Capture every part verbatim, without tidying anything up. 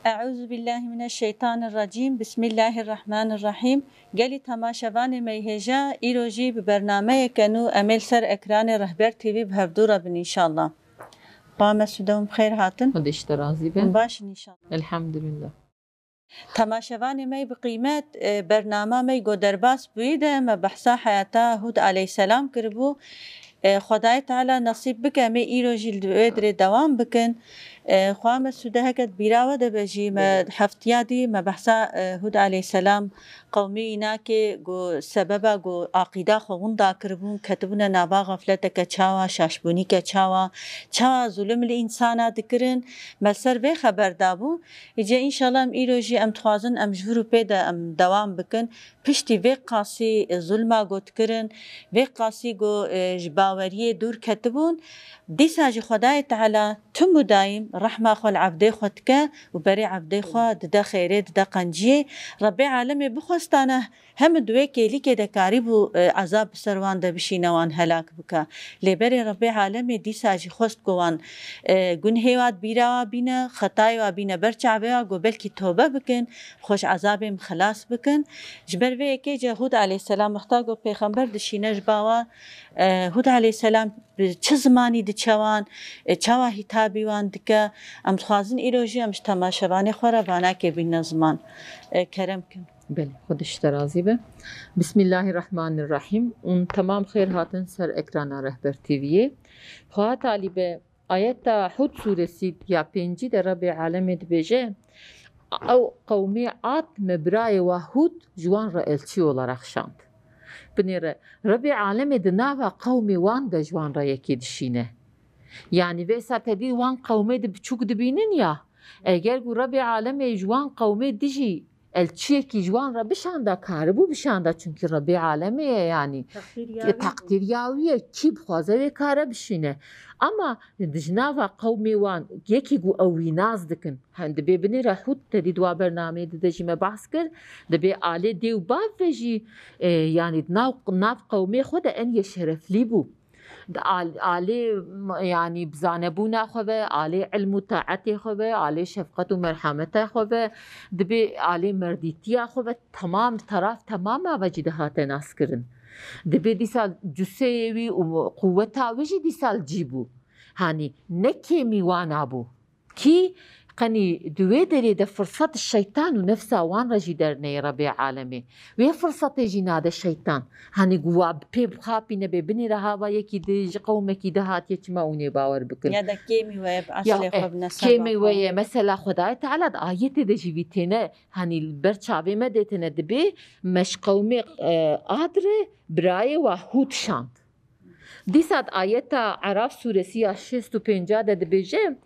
Eûzubillahimineşşeytanirrecîm. Bismillahirrahmanirrahîm. Gelî temaşevanê me yê hêja, îro jî bi bernameyeke nû em ê li ser ekranê Rehber T V bi hevdû re bin înşallah. Xwa Mesûde hûn bi xêr hatin. Xwedê ji te razî be. Hûn baş in înşallah. Elhamdulillah. Temaşevanê me yê bi qîmet, e, bernama me yê ku derbas bûyî de me behsa heyata Hûd aleyhîselam kiribû. E, Xwedayê Teala nesîb bike, em ê îro jî li wê dirê dewam bikin. E, Xwa Mesûde, heke di bîra we de be jî, me heftiya dî me behsa, e, Hûd aleyhîselam, qewmê wî nakê ku sebeba ku aqîda xwe winda kiribûn, ketibûne nava xefleteke çawa, şaşbûnîke çawa, çawa zulm li însana dikirin, me ser vê xeber dabû. Îce înşallah em îro jî em dixwazin em ji vir û pê de em dewam bikin. Piştî vê qasî, e, zulma got kirin, vê qasî ku, e, ji baweriyê dûr ketibûn, dîsa jî Xwedayê Teala tim û dayîm rehma xwe li evdê xwe dike û berê evdê xwe dide xêrê, dide qenciyê. Rebbê alemê bixwestane hem di wê kêlîkê de karîbû, e, ezab bi ser wan de bişîne, wan helak bike. Lê berê Rebbê alemê dîsa jî xwest ku wan, e, gunhê wa di bîra wa bîne, xetayê wa bîne ber çavê wa, ku belkî tobe bikin, xwe ji ezabê min xilas bikin. Ji ber vê yekê jî Hûd aleyhîselam wexta ku pêxember dişîne ji ba wan, e, Hûd aleyhîselam bi çi zimanî diçe wan, e, çawa hîtabî wan dike, em dixwazin îro jî em ji temaşevanê xwe re vanakê bîne ziman. E, kerem kin. Belê, Xwedê ji te razî be. Bismillahirrahmanirrahîm. Hûn temam xêr hatin ser ekrana Rehber T V'yê. Xweha talîbe, ayeta Hûd sûresî ya pêncî de Rebbê alemê dibêje, ew qewmê Ad me birayê wa Hûd ji wan re elçî olarak şand. Binêre, Rebbê alemê di nava qewmê wan de ji wan re yekê dişîne. Yanî vêsa te dî wan qewmê di biçûk dibînin ya. Eger ku Rebbê alemê ji wan qewmê dijî elçiyekî ji wan re bişanda, karibû bişanda, çunkî Rebbê alemê ye, yanî Teqdîr ya wî bû. Teqdîr ya wî ye, kî bixwaze wê kare bişîne. Ama di ji nava qewmê wan yekî ku ew wî nas dikin, hen dibê binêre Hûd, te dî di wa bernameyê dide jî me behs kir, dibê alê dê û bav ve jî, e, yanî di nav, nav qewmê xwe de en yê şereflî bû. Di al-, alê, m-, yanî bi zanebûna xwe ve, alê ilm û taetê xwe ve, alê şefqet û merhameta xwe ve, dibê alê merdîtiya xwe ve, temam, taraf temama ve jî dihate naskirin. Dibê dîsa cuseyê wî û quweta wî jî dîsa li cî bû. Hanî ne kêmî wana bû. Kî qenî di wê derê de firsat şeytan û nefsa wan re jî derneyê Rebê alemê. Wê firsetê jî nade şeytan. Hanî guwa bi pê bixapîne bê binêre hava yekî di ji qewmekî di hatiye çima hûn ê bawer bikin? Ya da kêmî we ye, bi Ya, eslê xwe eh, bi neseba kêmî xwe. We ye. Mesela Xwedayê Teala di ayetê de jî vî têne, hanî li ber çavê me dê têne dibê me ji qewmê, eh, Ad re birayê wa Hûd şand. Dîsa di ayeta Eraf sûresî ya şêst û pênca de dibêje,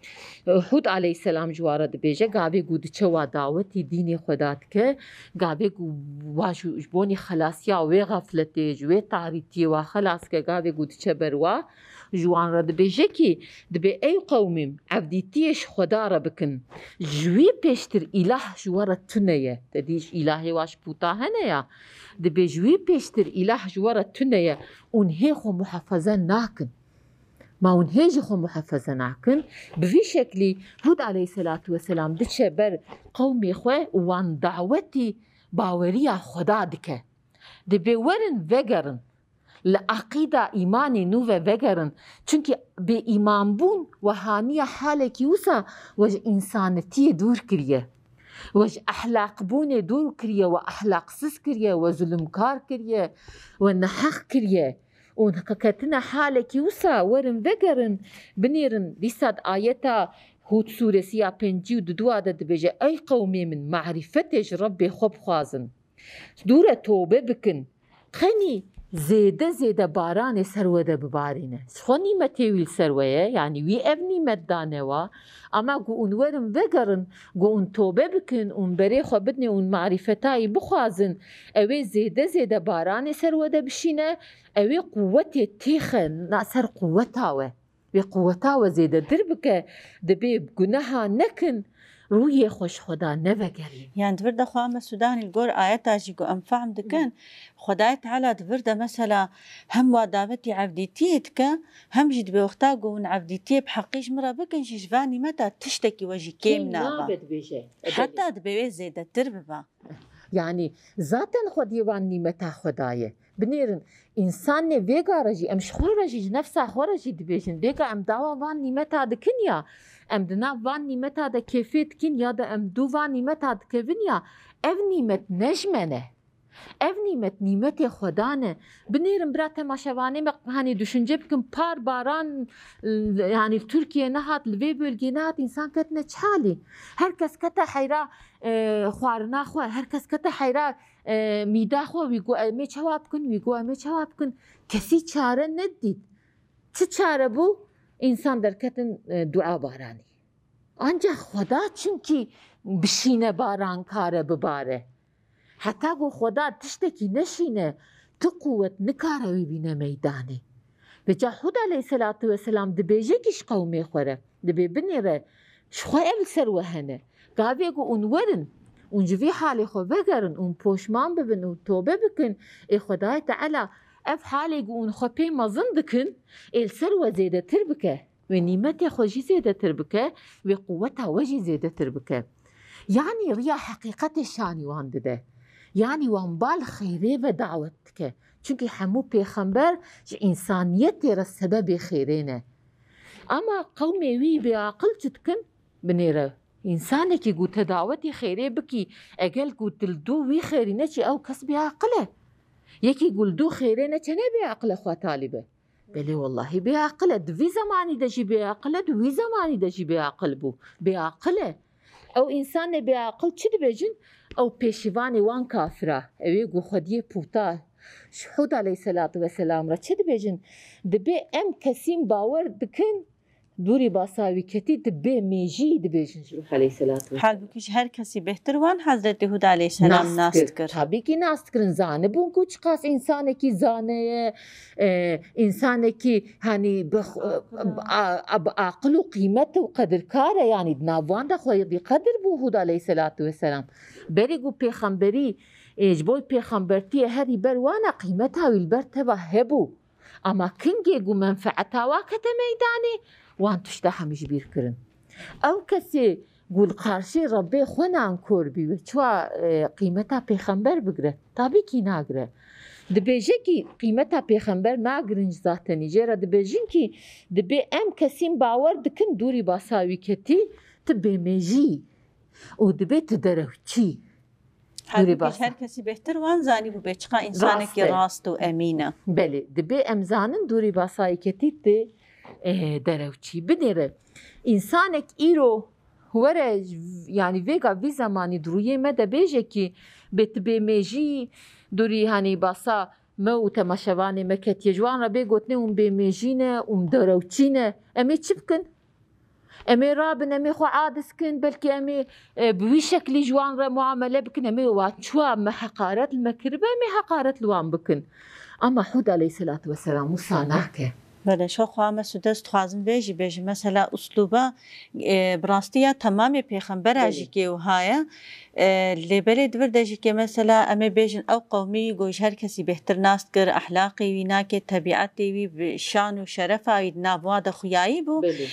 Hûd aleyhîselam ji wa re dibêje, gavê ku diçe wa dawetî dînê Xweda dike, gavê ku wa ji, ji bonî xelasiya wê xefletê, ji wê tarîtiyê wa xelas ke, gavê ku diçe ber wa, ji wan re dibêje kî, dibê, ey qewmîm, evdîtiyê ji Xweda re bikin. Ji wî pêştir îlah ji we re tune ye. Te dî ji îlahê wa ji pûta hene ya. Dibê ji wî pêştir îlah ji we re tune ye. Hûn hê xwe muhefeze nakin. Ma hûn hê ji xwe muhefeze nakin. Bi vî şeklî Hûd aleyhîselatu weselam diçe ber qewmê xwe û wan dawetî baweriya Xweda dike. Dibê werin vegerin. Li eqîda îmanê nû ve vegerin. Çunkî bêîmanbûn we haniye halekî wisa we ji însanetiyê dûr kiriye. We ji ehlaqbûnê dûr kiriye, we ehlaqsiz kiriye, we zulumkar kiriye, we neheq kiriye. Û ketine halekî wisa werin vegerin, binêrin dîsa di ayeta Hûd sûresî ya pêncî û duduwa de dibêje, ey qewmê min, marîfetê ji Rebbê xwe bixwazin. Dûre tobe bikin. Qenî zêde zêde baranê ser we de bibarîne. Ji xwe nîmetê wî li ser we ye, yanî wî ev nîmet dane wa. Ama ku hûn werin vegerin, ku hûn tobe bikin, hûn berê xwe bidinê, hûn marîfetayî bixwazin, ew ê zêde zêde baranê ser we de bişîne, ew ê quwetê têxe na ser quweta we. Wê quweta we zêdetir bike, dibê guneha nekin, Rûyê xwe ji Xweda nevegerîn. Yan di vir de xwe me Sudanî li gor ayeta jî ku em fehm dikin, Xwedayê Teala di vir de mesela hem wa davetî evdîtiyê dike, hem jî dibe wexta ku hûn evdîtiyê bi heqî ji min re bikin jî ji van nîmeta tiştekî we jî kêm Kêm nabe. nabe dibêje. E, belê. Heta dibe wê zêdetir bibe. Yanî zaten Xwediyê van nîmeta Xweda ye. Binêrin, însanê vêga re jî, em ji xwe re jî, ji nefsa xwe re jî dibêjin. Vêga em dawa van nîmeta dikin ya, em di nav van nîmeta de kêfê dikin ya da em dû van nîmeta dikevin ya, ev nîmet ne ji me ne. Ev nîmet, nîmetê Xwedan e. Binêrin bira temaşevanê me, hanî düşünce bikin, par baran, e, yanî li Tirkiye nehat, li vê bölgê nehat, însan ketine çi halî? Her kes kete heyra, e, xwarina xwe, her kes kete heyra, e, mîda xwe, wî got, "Em ê çawa bikin?" Wî got, "Em ê çawa bikin?" Kesî çare nedît. Çi çare bû? Însan derketin, e, dua baranî. Ancak Xweda çimkî bişîne baran kare bibare. Heta ku Xweda tiştekî neşîne, tu quwet nikare wî bîne meydanê. Vêca Hûd aleyhisselatu vesselam dibêje kî ji qewmê xwe re, dibê binêre, ji xwe ev li ser we hene. Gavê ku hûn werin, hûn ji vî halê xwe vegerin, hûn poşman bibin û tobe bikin, ê Xwedayê Teala ev halê ku hûn xwe pê mezin dikin, ê li ser we zêdetir bike. Wê nîmetê xwe jî zêdetir bike, wê quweta we jî zêdetir bike. Yanî riya heqîqetê şanî wan dide. Yanî wan bal xêrê ve dawet dike. Çimkî hemû pêxember ji însaniyetê re sebebê xêrê ne. Ama qewmê wî bêaqil çi dikin? Binêre. Însanekî ku te dawetî xêrê bikî, egel ku tu li dû wî xêrî neçî, ew kes bêaqil e. Yekî ku li dû xêrê neçe ne bêaqil e xwe talî be. Belê wellahî bêaqil e. Di vî zemanî de jî bêaqil e, di wî zemanî de jî bêaqil bû. Bêaqil e. Ew însanê bêaqil çi dibêjin? Ew pêşîvanê wan kafira, ew ê ku xwediyê pûta, ji Hûd aleyhisselatu vesselam re çi dibêjin? Dibê em kesîn bawer dikin, dûrî basa wî ketî, dibê mêjî dibêjin ji Nuh aleyhisselatu vesselam. Halbûkî ji her kesî bêhtir wan Hezretî Hûd aleyhisselam nas dikir. Tabî kî nas dikirin, zanibûn ku çiqas însanekî zane ye, e, însanekî, hanî, bi xwe-, a-, a-, bi aqil û qîmet û qedirkar e, yanî di nav wan de xwedî qedir bû Hûd aleyhisselatu vesselam. Berê ku pêxemberî, e, ji bo pêxembertiyê herî ber wan e, qîmeta wî li ber teva hebû. Ama kingê ku menfeeta wa kete meydanê, wan tişta hemî ji bîr kirin. Ew kesê ku li qarşî Rebbê xwe nankor bî, wê çawa, e, qîmeta pêxember bigire? Tabî kî nagire. Dibêje kî qîmeta pêxember nagirin ji zatenî. Jê re dibêjin kî dibê em kesîn bawer dikin dûrî basa wî ketî, tu bêmêjî û dibê tu derewçî. Dûrî Halbûkî basa. Her kesî bêhtir wan zanî bû bê çiqa însanekî Rast e. rast û emîn e. Belê, dibê em zanin dûrî basa yeketî tê, e, derewçî. Binêre, însanek îro were, yanî vêga vî zemanî di rûyê me de bêje kî bê tu bêmêjî, dûrî, hanî, basa me û temaşevanê me ketiye. Ji wan re bê gotinê hûn bêmêjî ne, hûn derewçî ne. Em ê çi bikin? Em ê rabin, em ê xwe aciz kin, belkî em ê, e, bi wî şeklî ji wan re muamele bikin, em ê wan çawa me heqaret li me kiribe, em ê heqaret li wan bikin. Ama Hûd aleyhisselatu vesselam wisa nake. Belê, şo xwe me Sudes dixwazim vê jî bêjim. Mesela uslûba, e, bi rastî ya temamê pêxembera Belê. jî kê wiha ye. E, lê belê di vir de jî kê mesela em ê bêjin ew qewmî ku ji her kesî bêhtir nas dikir, ehlaqê wî nake, tebîetê wî bi şan û şerefa wî di nav wa de xuyayî bû. Belê.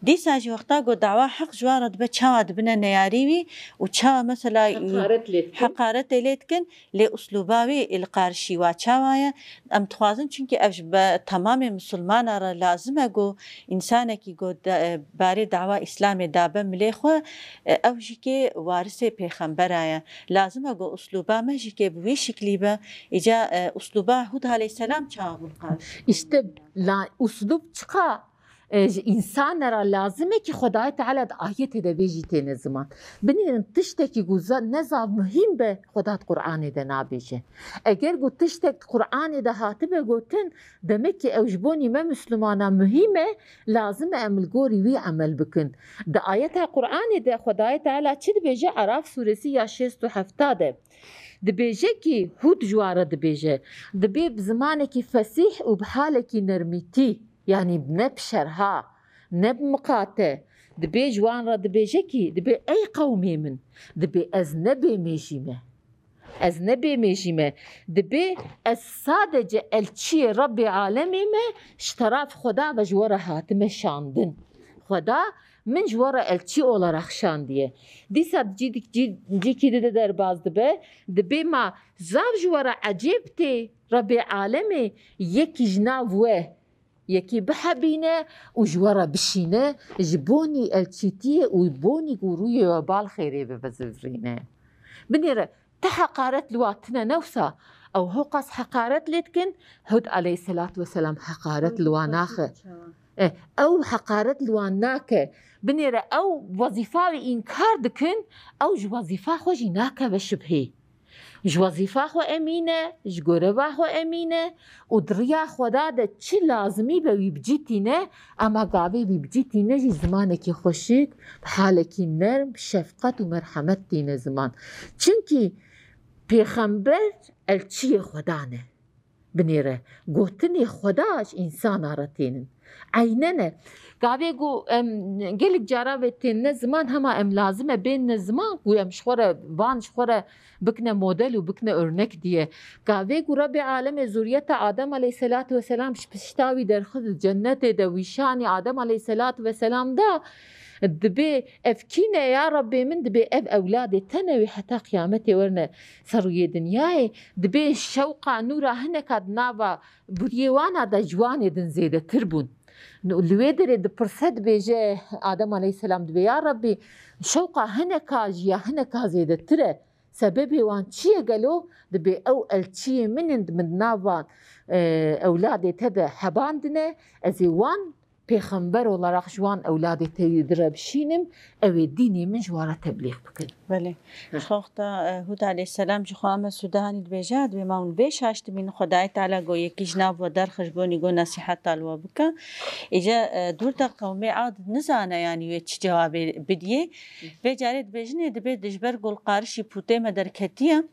Dîsa jî wexta ku dawa heq ji wan re dibe, çawa dibine neyarî wî û çawa mesela Heqaret lê dikin. heqaretê lê dikin, lê uslûba wî li qarşî wa çawa ye? Em dixwazin, çunkî ev ji be-, temamê misilmana re lazim e ku însanekî ku de-, barê dawa Îslamê dabe milê xwe, e, ew jî kê warisê pêxembera ye. Lazim e ku uslûba me jî kê bi wî şiklî be. Îca, e, uslûba Hûd aleyhisselam çawa bû li qarşî? Îşte la uslûb çiqa, e, ji însane re lazim e kî Xwedayê Teala di ayetê de vê jî têne ziman. Binêrin tiştekî ku za-, ne zaf muhîm be, Xweda di Qur'anê de nabêje. Eger ku tiştek di Qur'anê de hatibe gotin, demek ki ew ji bo nîme Misilmana muhîm e, lazim e em li gorî wî emel bikin. Di ayeta Qur'anê de Xwedayê Teala çi dibêje? Araf suresi ya şêst û hefta de. Dibêje ki Hûd ji wan re dibêje, dibê bi zimanekî fesîh û bi halekî nermîtî, yanî ne bi şerha, ne bi miqate, Dibê ji wan re dibêje kî, dibê ey qewmê min, dibê ez ne bêmêjî me. Ez ne bêmêjî me. Dibê ez sadece elçiyê Rebbê alemê me, ji teraf Xweda ve ji we re hatime şandin. Xweda min ji we re elçî olarak şandiye. Dîsa cî-, cî-, cîkî dide derbaz dibe, dibê ma zaf ji we re ecêb tê, Rebbê alemê yekî ji nav we yekî bihebîne û ji we re bişîne, ji bonî elçîtiyê û bonî ku rûyê we bal xêrê ve vezivirîne. Binêre, ti heqaret li wa tine ne wisa? Ew hewqas heqaret lê dikin, Hud aleyhisselatu vesselam heqaret li wa naxe. E, ew heqaret li wan nake. Binêre, ew wezîfa wî înkar dikin, ew ji wezîfa xwe jî nakeve şibhê. Ji wezîfa xwe emîn e, ji goreva xwe emîn e û di riya Xweda de çi lazimî be wî bicîtîne, ema gavê wî bicîtîne jî zimanekî xweşik, bi halekî nerm, bi şefqet û merhemet tîne ziman. Çimkî pêxember elçiyê Xweda ne. Binêre, gotinê Xweda ji însana re tênin. Eynene. Gavê ku em gelek cara vê tênine ziman, hema em lazim e bênine ziman ku em ji xwe re van ji xwe re bikine model û bikine örnek diye. Gavê ku Rebê alemê zuriyeta Adem aleyhisselatu vesselam ji pişta wî derxist di cennetê de wî şanî Adem aleyhisselatu vesselam da, dibê ev kî ne ya Rebbê min, dibê ev ewladê te ne wî heta qiyametê werine ser rûyê dinyayê, dibê şewqa nûra hineka di nava buriyê wana de ji wanê din zêdetir bûn. Li wê derê dipirse, dibêje Adem aleyhisselam, dibê ya Rebbî, şewqa hineka ji ya hineka zêdetir e. Sebebê wan çi ye gelo? Dibê ew elçiyê min in, min di nav van, e, ewladê te de hebandine, ez ê wan pêxember olarak ji wan ewladê te yê di re bişînim, ew ê dînê min ji wan re teblîx bikin. Belê. Heh. Ji xwe wexta, e, Hûd aleyhisselam ji xwe Ahmed Sudanî dibêje, dibê ma hûn vê şaş dibînin, Xwedayê Teala got yekî ji nav we derxe ji bo nî got nesîheta li we bike. Îca, e, dûr de qewmê Ad nizane, yanî wê çi cewabê bidiyê. Vê carê dibêjinê dibê dijber golqarişî pûtê me derketiye,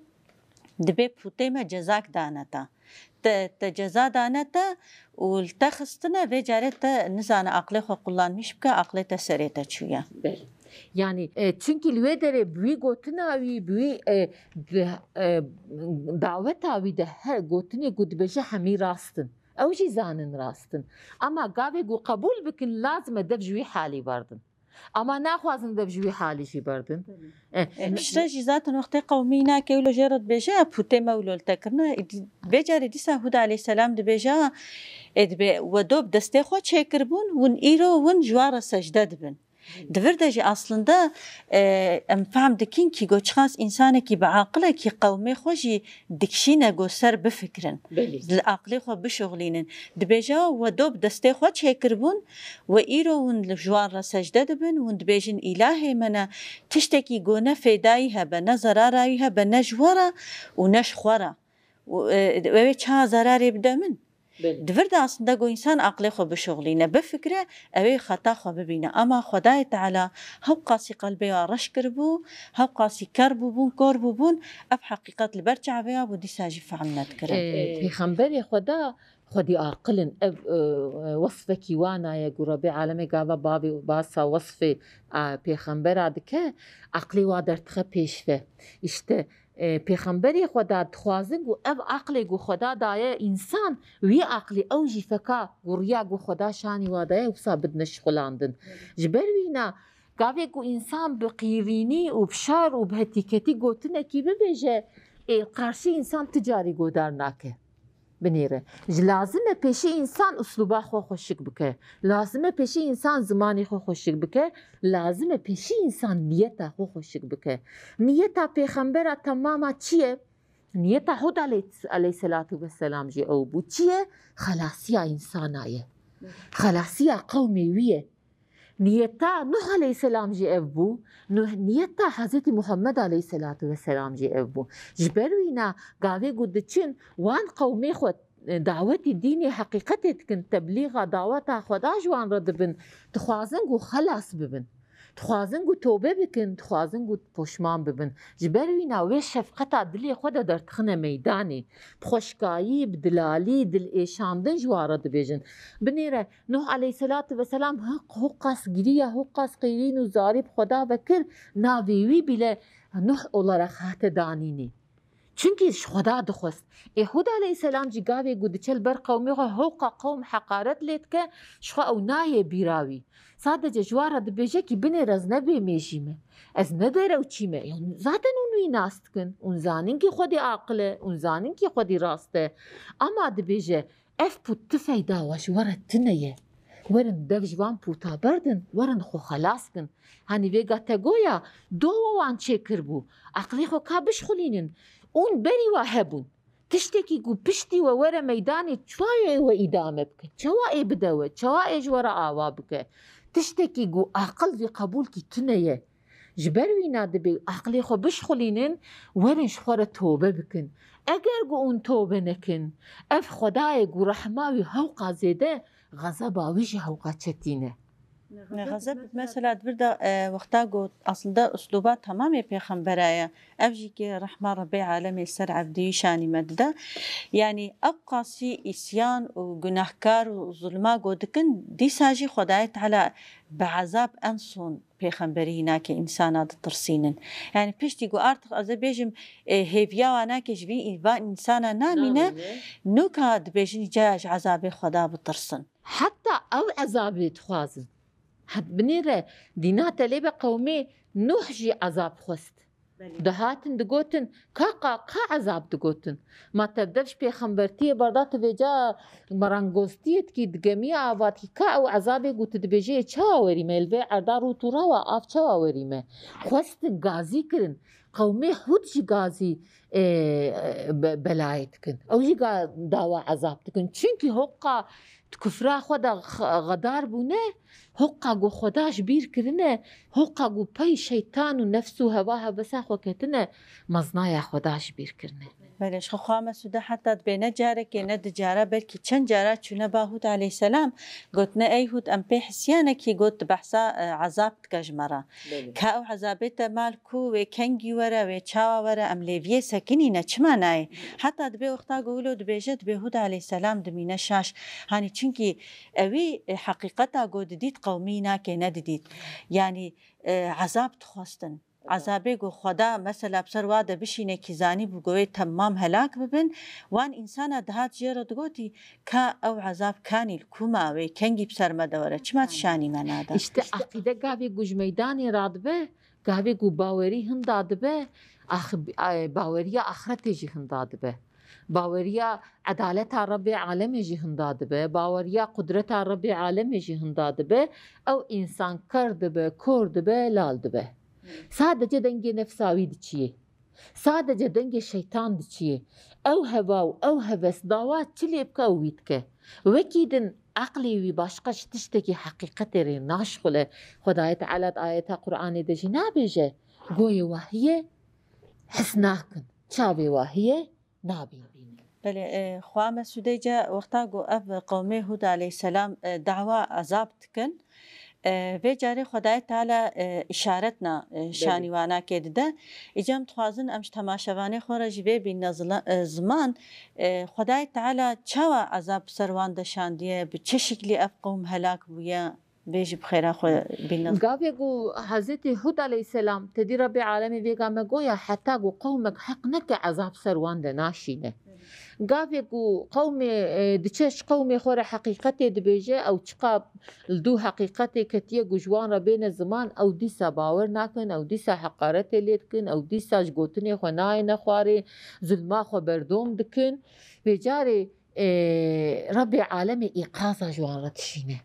dibê pûtê me cezak dane te. Te, te ceza dane te û li te xistine, vê carê te nizane aqlê xwe qullanmîş bike, aqlê te serê te çûye. Belê. Yanî, e, çimkî li wê derê bi wî gotina wî, bi wî, e, di, e, daweta wî de her gotinê ku dibêje hemî rast in. Ew jî zanin rast in. Ama gavê ku qebûl bikin, lazim e dev ji wî halî berdin. Ama naxwazin dev ji wî halî jî berdin. Belê. E, E, piştre jî zaten wextê qewmî nake wilo jê re dibêje, pûtê me wilo li te kirine. Îdî-, vê carê dîsa Hûd aleyhisselam dibêje, ê dibê we do bi destê xwe çêkiribûn, hûn îro hûn ji wan re secde dibin. Di vir de jî aslında, e, em fehm dikin kî go çiqas însanekî bi aqilekî qewmê xwe jî dikişîne go ser bifikirin. Belê. Li aqlê xwe bişuxlînin. Dibêje we do bi destê xwe çêkiribûn, we îro hûn li ji wan re secde dibin, hûn dibêjin, Îlahê me ne tiştekî go ne fêdayî hebe, ne zerarayî hebe, ne ji we re û ne ji xwe re. Û, e, ew ê çawa zerarê bide min? Belê. Di vir de aslında go însan aqlê xwe bişuxlîne, bifikire, ew ê xeta xwe bibîne. Ama Xwedayê Teala hewqasî qelbê wa reş kiribû, hewqasî ker bûbûn, kor bûbûn, ev heqîqet li ber çavê wa bû, dîsa jî fehm nedikire. Ee, Pêxemberê Xweda xwedî aqil in. Ev, e, e, wesfekî wana ye ku Rebê alemê gava bavê û basa wesfê, e, pêxembera dike, aqlê wa derdixe pêş ve. Îşte, e, pêxemberê Xweda dixwazin ku ev aqlê ku Xweda daye însan, wî aqlî ew jî feka ku riya ku Xweda şanî wa daye wisa bidine şixulandin. Ji ber wîna gavê ku însan bi qîrînî û bi şer û bi hetîketî gotinekî bibêje, ê, qarşî însan ti carî godar nake. Binêre. Ji lazim e pêşî însan uslûba xwe xweşik bike. Lazim e pêşî însan zimanê xwe xweşik bike. Lazim e pêşî însan niyeta xwe xweşik bike. Niyeta pêxembera temama çi ye? Niyeta Hud aleyh-, aleyhisselatu vesselam jî ew bû. Çi ye? Xelasiya însana ye. Xelasiya qewmê wî ye. Niyeta Nuh aleyhisselam jî ev bû. Nuh, niyeta Hezretî Muhammed aleyhisselatu vesselam jî ev bû. Ji ber wîna gavê ku diçin wan qewmê xwe, e, dawetî dînê heqîqetê dikin, teblîxa daweta Xweda ji wan re dibin, dixwazin ku xelas bibin. Dixwazin ku tobe bikin, dixwazin ku poşman bibin. Ji ber wîna wê şefqeta dilê xwe de derdixine meydanê. Bi xweşkayî, bi dilalî, dil êşandin ji wan re dibêjin. Binêre, Nuh aleyhisselatu vesselam hiq, hoqas giriya, hoqas qîrîn û zarî bi Xweda ve kir, navê wî bile Nuh olarak hate danînê. Çunkî ji Xweda dixwest. Ê Hûd aleyhisselam jî gavê ku diçe li ber qewmê xwe, hoqa qewm heqaret lê dike, ji xwe ew nayê bîra wî. Sadece ji wan re dibêje kî binêre ez ne bêmêjî me. Ez ne derewçî me. Ya zaten hûn wî nas dikin. Hûn zanin kî xwedî aqil e. Hûn zanin kî xwedî rast e. Ama dibêje, ev pût tifeyda we ji we re tune ye. Werin dev ji van pûta berdin, werin xwe xelas kin. Hanî vêga te goya, do we wan çêkir bû. Aqilê xwe ka bişxulînin. Hûn berî we hebûn. Tiştekî ku piştî we were meydanê, çawa ê we îdame bike? Çawa ê bide we? Çawa ê ji we re ava bike? Tiştekî ku aqil vî qebûlkî tune ye. Ji ber wîna dibê aqilê xwe bişxulînin, werin ji xwe re tobe bikin. Eger ku hûn tobe nekin, ev Xwedayê ku rehma wî hewqa zêde, xezeba wî jî hewqa çetîn e. Xezeb mesela di vir de, e, wexta ku aslında usluba tamamê pêxembera ye. Ev jî ki rehma Rebê alemê ser evdî wî şanî me dide. Yanî ew qasî îsyan û gunahkar û zulma ku dikin, dîsa jî Xwedayê Teala bi ezab en son pêxemberî nake, însana ditirsînin. Yanî piştî ku artık ez ê bêjim, e, hêviya wan nake ji vî van însana namîne, Namîne. Nûka dibêjin îca ji ezabê Xweda bitirsin. Heta ew ezabê dixwazin. Het binêre dîna te lê be qewmê Nuh jî ezab xwest. Belê. Dihatin digotin, ka, ka, ka ezab digotin. Ma tev dev ji pêxembertiyê berda, tu vêca merengoztiyê dikî, di gemiya ava dikî, ka ew ezabê ku tu dibêjê yê çawa werî me, li vê erda rût û rewa av çawa werî me? Xwestin gazî kirin. Qewmê Hûd jî gazî, e, be-, belayê dikin. Ew jî ga-, dawa ezab dikin. Çunkî hoqa di kufra xwe de x-, xedar bûne, hoqa ku Xweda ji bîr kirine, hoqa ku pey şeytan û nefs û hewa hevesa xwe ketine, meznaya Xweda ji bîr kirine. Belê, ji xwe xwe Mesûde heta dibê ne carekê, ne du cara, belkî çend cara çûne ba Hûd aleyhisselam, gotine, "Ey Hûd, em pê hisiyanekî got behsa, e, ezab dike ji me re." Belê. Ka ew ezabê te mal ku wê kengî were, wê çawa were, em lê viyê sekinîne, çima nayê? Heta dibê wexta ku wilo dibêje, dibê Hûd aleyhisselam dimîne şaş. Hanî çunkî ewî, e, heqîqeta ku didît qewmî nake nedidît. Yanî, e, ezab dixwestin. Ezabê ku Xweda mesela bi ser wa de bişîne kî zanî bû ku wê temam helak bibin, wan însana dihat jê re digotî, ka ew ezab kanî li ku ma wê, kengî bi ser me de were, çima tu şanî me nade? Îşte aqîde gavê ku ji meydanê radibe, gavê ku bawerî hinda dibe, ax-, e, baweriya axretê jî hinda dibe. Baweriya edaleta Rebbê alemê jî hinda dibe, baweriya qudreta Rebbê alemê jî hinda dibe, ew însan ker dibe, kor dibe, lal dibe. Sadece dengê nefsa wî diçiyê. Sadece dengê şeytan diçiyê. Ew heva û ew heves dawa çi lê bike ew wî dike. Wekî din eqlê wî başqa ji tiştekî heqîqetê rê naşixule. Xwedayê Teala di ayeta Qur'anê de jî nabêje, goyê wahiyê his nakin, çavê wahiyê nabînin. Belê, e, xwe Mesûdê ca wexta ku ev qewmê Hûd aleyhisselam, e, dawa ezab dikin, e, vê carê Xwedayê Teala, e, îşaretna, e, Belê. şanî wanakê dide. Îca em dixwazin em ji temaşevanê xwe re jî vê bînne zila-, e, ziman, e, Xwedayê Teala çawa ezab ser wan de şandiye, bi çi şiklî ev qewm helak bûye? Vê jî bi xêra xwe bînin. Gavê ku Hezretî Hûd aleyhisselam tedî Rebbê alemê vêga me goya heta ku qewmek heq neke ezab ser wan de naşîne. Gavê ku qewmê, e, diçe ji qewmê xwe re heqîqetê dibêje, ew çiqa li dû heqîqetê ketiye ku ji wan re bêne ziman, ew dîsa bawer nakin, ew dîsa heqaretê lê dikin, ew dîsa ji gotinê xwe nayêne xwarê, zulma xwe berdom dikin. Vê carê, e, Rebbê alemê îqaza ji wan re dişîne.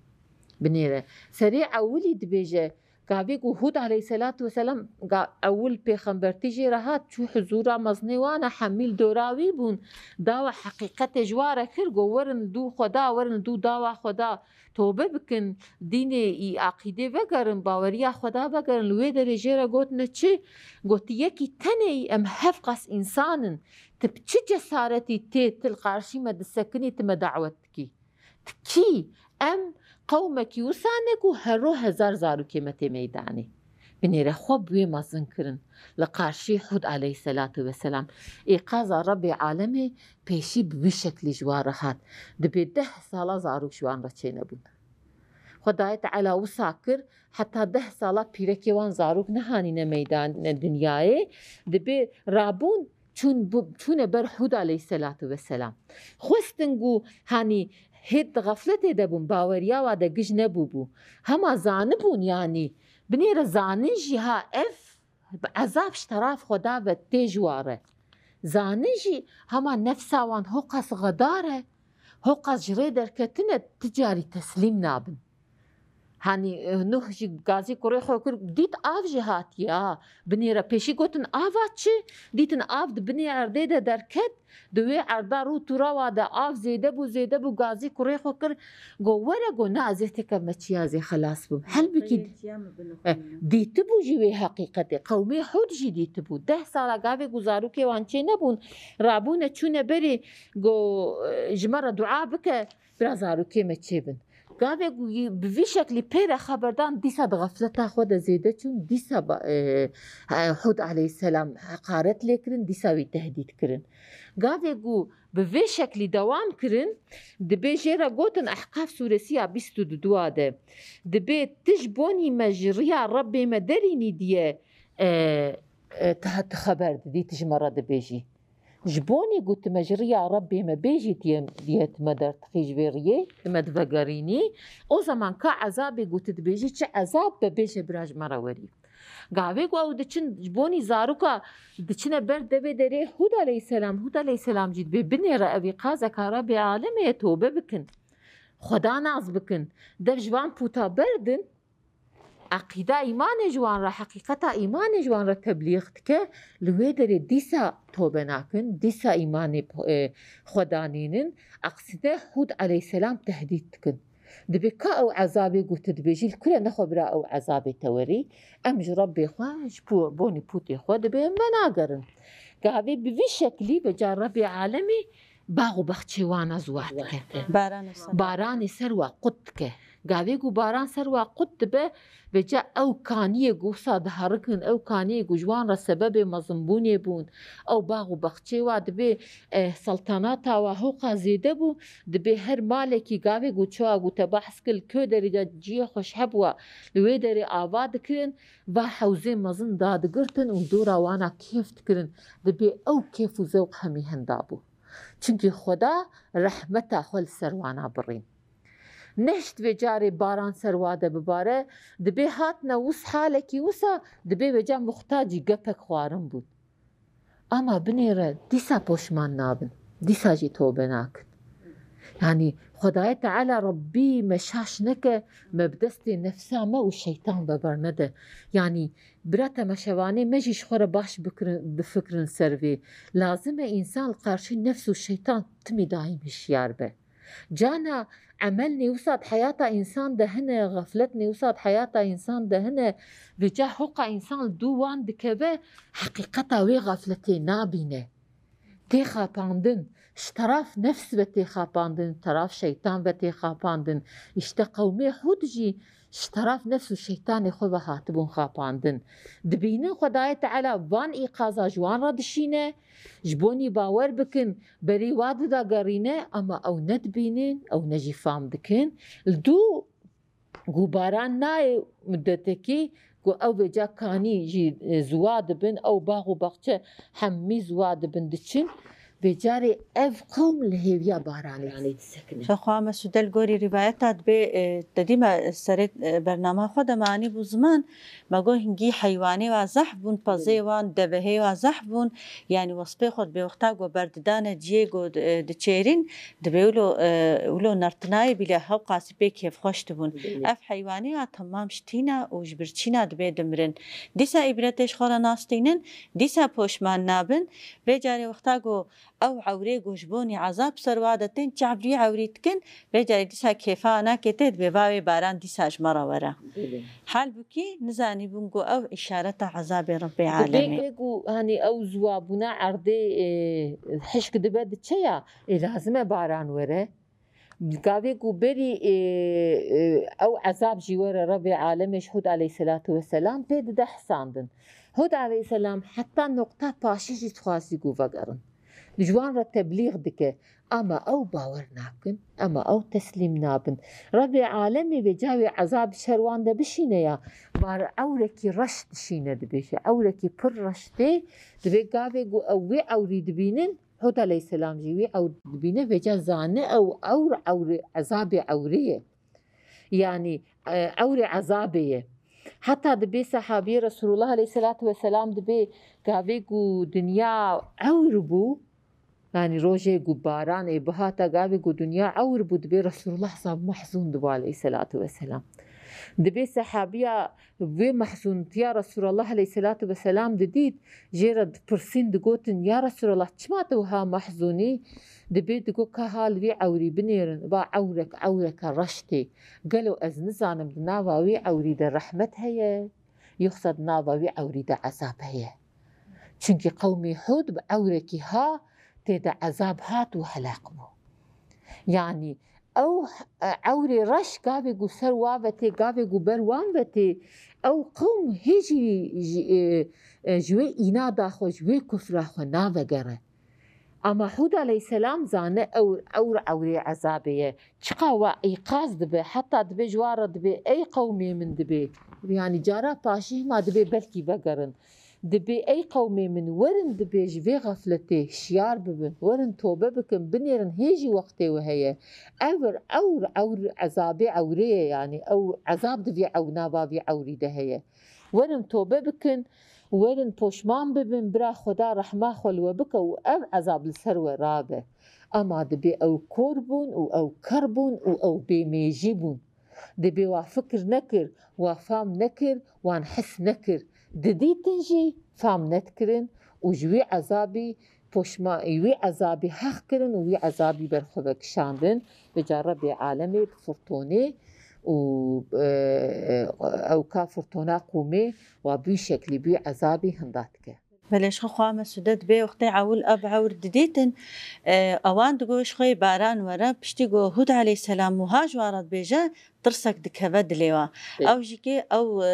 Binêre. Serê ewilî dibêje, gavê ku Hûd aleyhisselatu vesselam ga-, ewil pêxembertî jê re hat, çû huzûra mezinê wan e, hemî li dora wî bûn. Dawa heqîqetê ji wan re kir, got, werin li dû Xweda, werin li dû dawa Xweda, tobe bikin, dînê î aqîdê vegerin, baweriya Xweda vegerin. Li wê derê jê re gotine çi? Got, yekî tenê yî, em hevqas însan in. Tu bi çi cesaretî tê, tu li qarşî me disekinî, tu me dawet dikî? Tu kî? Em qewmekî wisa ne ku hero hezar zarokê me tê meydanê. Binêre xwe bi wê mezin kirin. Li qarşî Hûd aleyhisselatu vesselam. Îqaza Rebbê alemê pêşî bi wî şeklî ji wan re hat. Dibê deh sala zarok ji wan re çênebûn. Xwedayê Teala wisa kir, heta deh sala pîrekê wan zarok nehanîne meydanê dinyayê. Dibê rabûn, çûn bu-, çûne ber Hûd aleyhisselatu vesselam. Xwestin ku, hanî, hêt di xefletê de bûn, baweriya wa de giş nebûbû. Hema zanibûn, yanî, binêre zanin jî ha ev ezab ji teraf Xweda ve tê ji wa re. Zanin jî hema nefsa wan hoqas xedar e, hoqas ji rê derketine, ti carî teslîm nabin. Hanî, e, Nuh jî gazî kurê xwe kir, dît av jî hatiye, ha. Binêre pêşî gotin, "Ava çi?" Dîtin av di binê erdê de derket, di wê erda rû tûra wa de av zêde bû, zêde bû, gazî kurê xwe kir, go, "Were," go, "na, ez ê têkevime çiya, ez ê xelas bim." Helbikî, Xeyê çiya min bin e, xwîne. Dîtibû jî wê heqîqetê. Qewmê Hûd jî dîtibû. Deh sala gavê ku zarokê wan çê nebûn, rabûne çûne berê, go, e, "Ji me re dua bike, bira zarokê me çêbin." Gavê ku yî bi vî şeklî pê re xeber dan, dîsa di xefleta xwe de zêde çûn, dîsa ba-, e, e, Hûd aleyhisselam heqaret lê kirin, dîsa wî tehdît kirin. Gavê ku bi vê şeklî dewam kirin, dibê jê re gotin Ehqaf sûresiya bîst û du de, dibê, "Ti ji bonî me ji riya Rebbê me derînî diye, e, e, ti, ti xeber didî, ti ji me re dibêjî." Ji bonî ku tu me ji riya Rebbê me bêjî diye, diye tu me dertixî ji vê riyê, tu me divegerînî, o zaman ka ezabê ku tu dibêjî çi ezab be, bêje bira ji me re werî. Gavê ku ew diçin ji bonî zaroka diçine ber devê derê Hûd aleyhisselam, Hûd aleyhisselam jî dibê binêre ev îqazeka Rebbê alemê ye, tobe bikin. Xweda nas bikin. Dev ji van pûta berdin, eqîda îmanê ji wan re, heqîqeta îmanê ji wan re teblîx dike, li wê derê dîsa tobe nakin, dîsa îmanê, e, xwe danînin, eqside Hûd aleyhisselam tehdît dikin. Dibê ka ew ezabê ku tu dibêjî, li kure nexwe bira ew ezabê te werî, em ji Rebbê xwe, ji pû-, bonî pûtê xwe dibê em venagerin. Gavê bi vî şeklî veca Rebbê alemê bax û baxçê wana ziwa dike. Baranê ser. Baranê ser wa qut dike. Gavê ku baran ser wa qut dibe, veca ew kaniyê ku wisa diherikin, ew kaniyê ku ji wan re sebebê mezinbûnê bûn, ew bax û baxçê wa dibê, eh, seltanata wa hoqa zêde bû, dibê her malekî gavê ku çawa ku te behs kir, li kê derê de ciyê xweş hebûwa, li wê derê ava dikirin, va hewzê mezin dadigirtin û dora wana kêf dikirin, dibê ew kêf û zewq hemî henda bû. Çimkî Xweda rehmeta xwe li ser wana birîn. Nehişt vê carê baran ser wa de bibare, dibê hatine wis halekî wisa, dibê vêca muxtacî gepek xwarin bûn. Ama binêre dîsa poşman nabin, dîsa jî tobe nakin. Yanî Xwedayê Teala Rebbî me şaş neke, me bi destê nefsa me û şeytan ve bernede. Yanî bira temeşevanê me jî ji xwe re baş bikirin, bifikirin ser vê. Lazim e însan li qarşî nefs û şeytan timî daîm hişyar be. Cana emel nêwisa di heyata însan de hene, xeflet nêwisa di heyata însan de hene, vêca hoqa însan li dû wan dikeve, heqîqeta wê xefletê nabîne. Tê xapandin, ji teraf nefs ve tê xapandin, teraf şeytan ve tê xapandin. Îşte qewmê Hûd jî ji teraf nefs û şeytanê xwe ve hatibûn xapandin. Dibînin Xwedayê Teala van îqaza ji wan re dişîne, ji bonî bawer bikin, berî wa didagerîne, ama ew nedibînin, ew ne jî fam dikin. Li dû ku baran nayê mudetekî, ku ew vêca kanî jî, e, ziwa dibin, ew bax û baxçe hemî ziwa dibin diçin, vê carê ev qewm li hêviya baranê disekine. Xwexwa me sûde li gorî rîvayeta dibê, e, te dî me serê, e, bernama xwe de me anî bû ziman, me got hingî heywanê wa zehf bûn, pezê wan, devehê wa zehf bûn, yanî wespê xwe dibê wexta ku berdidane ciyê ku, e, diçêrîn, dibê wilo, e, wilo nertinayê bîle hewqasî pê kêfxweş dibûn. Belê. Ev heywanê wa temam ji tîna û ji birçîna dibê dimirin. Dîsa îbretê ji xwe re nastînin, dîsa poşman nabin. Vê carê wexta ku ew ewrê ku ji bonî ezab ser wa de tên, çavdî ewrî dikin, vê carê dîsa kêfa wana kê tê dibê, va wê baran dîsa ji me re were. Belê. Halbûkî nizanîbûn ku ew îşareta ezabê Rebbê alemê. Dibê ku, hanî, ew ziwabûna erdê, e, hişk dibe diçe ya, ê lazim e baran were. Gavê ku berî, e, e, ew ezab jî were Rebê Alemê ji Hûd aleyhisselatu vesselam pê dide hisandin. Hûd aleyhisselam heta noqta paşê jî dixwazî ku vegerin. Ji wan re teblîx dike. Ama ew bawer nakin, ama ew teslîm nabin. Rebê Alemê vêca wê ezab ji ser wan de bişîne ya, bar ewrekî reş dişîne dibêje. Ewrekî pir reş tê, dibê gavê ku ew wê ewrî dibînin, Hûd aleyhisselam jî wî ewr dibîne, vêca zane ew ewr, ewrê ezabê ewrê ye. Yanî, e, ewrê ezabê ye. Heta dibê sehabiyê Resulullah aleyhisselatu vesselam dibê gavê ku dinya ewr bû, yanî rojê ku baran ê bihata gavê ku dinya ewr bû, dibê Resulullah zaf mehzûn dibû aleyhisselatu vesselam. Dibê sehabiya vê mehzûntiya Resulullah aleyhisselatu vesselam didît, jê re dipirsîn digotin, ya Resulallah, çima tu wiha mehzûn î? Dibê digot, ka ha li vî ewrî binêrin, va ewrek, ewreke reş tê. Gelo ez nizanim di nava wî ewrî de rehmet heye, yoxsa di nava wî ewrî de ezab heye? Çunkî qewmê Hûd bi ewrekî ha tê de ezab hat û helak bû. Yanî ew, e, ewrê reş gavê ku ser wa ve tê, gavê ku ber wan ve tê, ew qewm hê jî, jî, e, e, ji wê înada xwe, ji wê kufra xwe navegere. Ama Hûd aleyhisselam zane ew, ewr ewrê ezabê ye. Çiqa wa îqaz dibe, heta dibe ji wan re dibê, ey qewmê min dibê. Yanî cara paşî hima dibê belkî vegerin. Dibê, ey qewmê min, werin dibê ji vê xefletê hişyar bibin, werin tobe bikin, binêrin hê jî wextê we heye. Ewr, ewr, ewr, ezabê ewrê ye, yanî ew ezab di vî ew nava vî ewrî de heye. Werin tobe bikin, werin poşman bibin, bira Xweda rehma xwe li we bike û ev ezab li ser we rabe. Ema dibê ew kor bûn û ew ker bûn û ew bêmêjî bûn. Dibê wa fikir nekir, wa fam nekir, wan his nekir. Didîtin jî fam nedikirin û ji wî ezabî poşma-, wî ezabî heq kirin û wî ezabî ber xwe vekişandin. Vêca Rebê Alemê bi firtonê û, e, e, ew ka firtona qûmê wa bi wî şeklî bi wî ezabî hinda dike. Belê, ji xwe xwe me sûde dibê wextê ewil ev ewr didîtin, e, ewan digo ji xwe yê baran were, piştî ku Hûd aleyhisselam wiha ji wan re dibêje, tirsek dikeve dilê wa. Ê. Ew jî kê ew, e,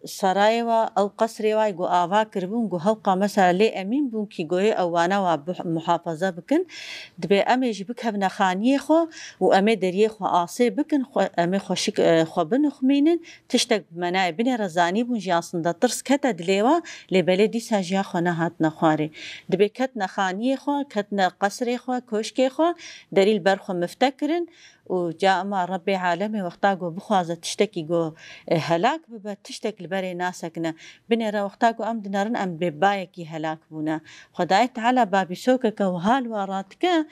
serayê wa, ew qesrê wa ku ava kiribûn, ku hewqa mesela lê emîn bûn kî goyê ew wana wa bih-, muhafaza bikin, dibê em ê jî bikevine xaniyê xwe û em ê deriyê xwe asê bikin, xwe, em ê xweşik, e, xwe binixmînin, tiştek bi menayê binêre zanîbûn jî aslında tirs kete dilê wa, lê belê dîsa jî ya xwe nehatine xwarê. Dibê ketine xaniyê xwe, ketine qesrê xwe, koşkê xwe, derî li ber xwe mifte kirin û ca ema Rebbê Alemê wexta ku bixwaze tiştekî ku, e, helak bibe, tiştek li berê nasekine. Binêre wexta ku em dinerin em bê bayekî helak bûne. Xwedayê Teala babîsokeke wiha li wan radike,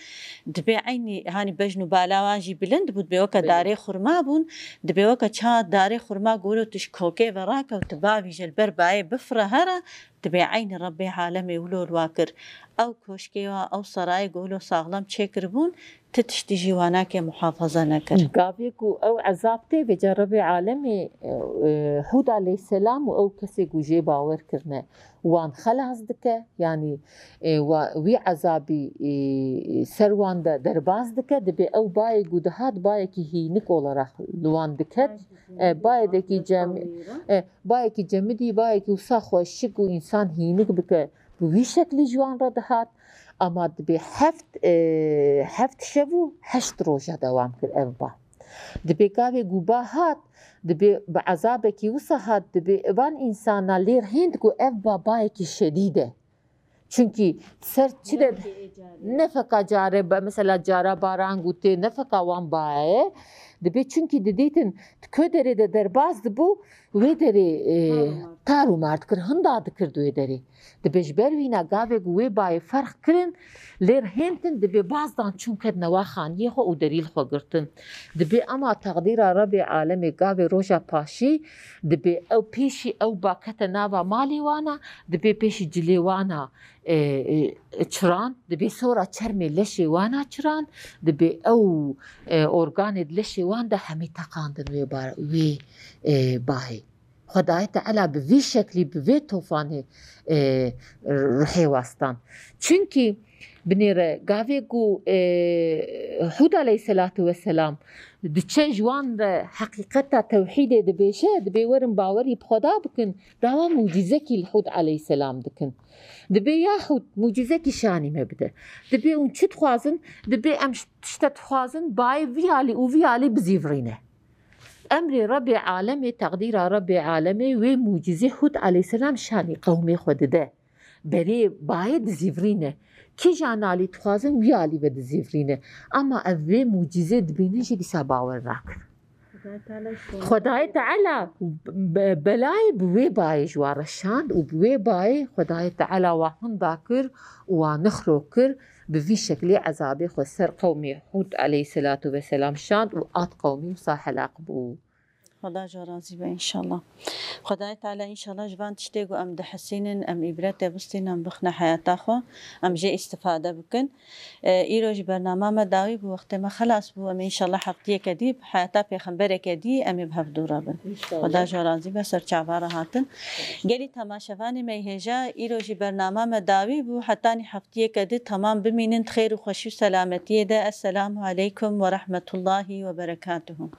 dibê eynî, hanî bejn û bala wan jî bilind bû, dibê weke Belê. darê xurma bûn, dibê weke çawa darê xurma ku wilo tu ji kokê ve rakewt, tu bavîje li ber bayê bifire here, dibê eynî Rebbê Alemê wilo li wa kir. Ew koşkê wa, ew serayê ku wilo saxlem çêkiribûn, ti tiştî jî wa nake muhafaza nekir. Gavê ku ew ezab tê, vêca Rebbê Alemê, e, Hûd aleyhisselam û ew kesê ku jê bawer kirine, wan xelas dike, yanî, e, wa, wî ezabî, e, ser wan de derbas dike, dibê ew bayê ku dihat bayekî hînik olarak li wan diket, e, bayekî cem-, e, bayekî cemidî, bayekî wisa xweşik û însan hînik bike, bi wî şeklî ji wan re dihat. Ama dibê heft, e, heft şev û heşt roja dewam kir ev ba. Dibê gavê ku ba hat, dibê bi ezabekî wisa hat, dibê van însana lêr hênd ku ev ba bayekî şedîd e. Çunkî ser çi de ne feka care be, mesela cara baran gotê, ne feka wan baye. Dibê çunkî didîtin di ku derê de derbas dibû, wê derê, e, tar û mar dikir, hinda dikir di wê derê. Dibê ji ber wîna gavê ku wê bayê ferq kirin, lêr hêntin, dibê baz dan çûn ketine wa xaniyê xwe û derî li xwe girtin. Dibê ema teqdîra Rebê Alemê gavê roja paşî, dibê ew pêşî ew ba kete nava malê wana, dibê pêşî cilê wana, e, e, çiran, dibê sora çermê leşê wana çiran, dibê ew, e, organê di leşê wan de hemî teqandin wê ba-, wê, e, bahê. Xwedayê Teala bi vî şeklî, bi vê tofanê, e, ruhê wastan. Çunkî Binêre, gavê ku, e, Hûd aleyhisselatu vesselam diçe ji wan re heqîqeta tewhîdê dibêje, dibê werin bawerî bi Xweda bikin, dawa mucîzekî li Hûd aleyhisselam dikin. Dibê ya Hûd, mucîzekî şanî me bide. Dibê hûn çi dixwazin? Dibê em ş-, tişte dixwazin, bayê vî alî û vî alî bizîvirîne. Emrê Rebbê alemê, teqdîra Rebbê alemê wê mucîzê Hûd aleyhisselam şanî qewmê xwe dide. Berê bayê dizîvirîne. Kîjan alî dixwazin wî alî ve dizîvirîne. Ama ev vê mucîzê dibînin jî dîsa bawer nakin. Xwedayê Teala be-, belayê bi wê bayê ji wan re şand û bi wê bayê Xwedayê Teala wan hinda kir û wan nixro kir, bi vî şeklê ezabê xwe ser qewmê Hûd aleyhisselatu vesselam şand û at qewmî wisa helaq bû. Xweda ji we razî be înşallah. Xwedayê Teala înşallah ji van tiştê ku em dihesînin, em îbretê bistînin, em bixine heyata xwe, em jê îstifade bikin. E, îro jî bernama me dawî bû, wextê me xelas bû, em ê înşallah heftiyeke dî bi heyata pêxembereke dî em ê bi hev dû re bin. Xweda ji we razî be, ser çava re hatin. Gelî temaşevanê me hêja, îro jî bernama me dawî bû, hetanî heftiyeke dî temam bimînin, di xêr û xweşî û selametiyê de. Esselamu aleykum ve rahmetullahi ve berekatuhu.